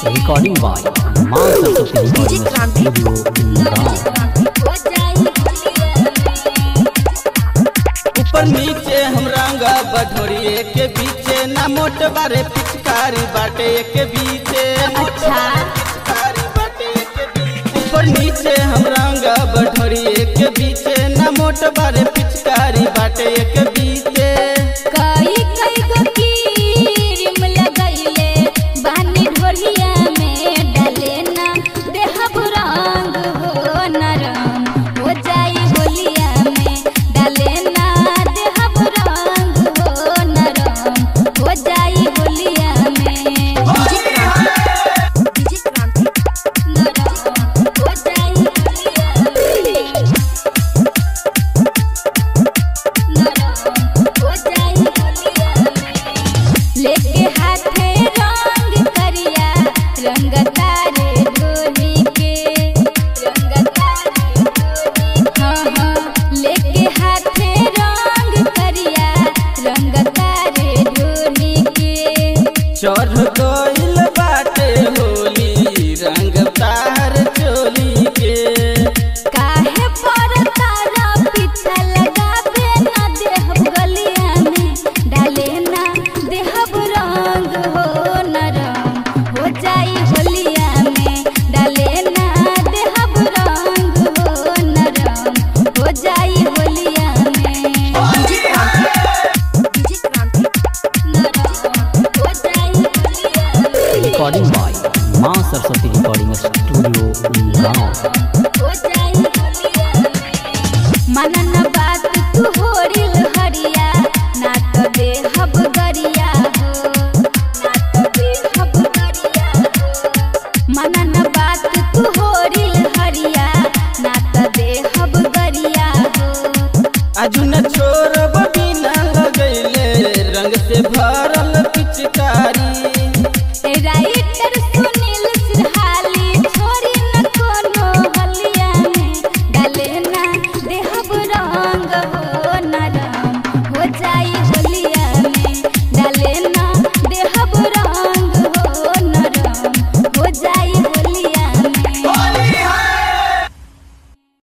Recording by Maa Saraswati DJ Kranti. Studio Indore. ऊपर नीचे हम रंग बढोरी के बीचे ना मोट बारे पिचकारी बाटे के बीचे। अच्छा। पिचकारी बाटे के बीचे। ऊपर नीचे हम रंग बढोरी के बीचे ना मोट बारे पिचकारी बाटे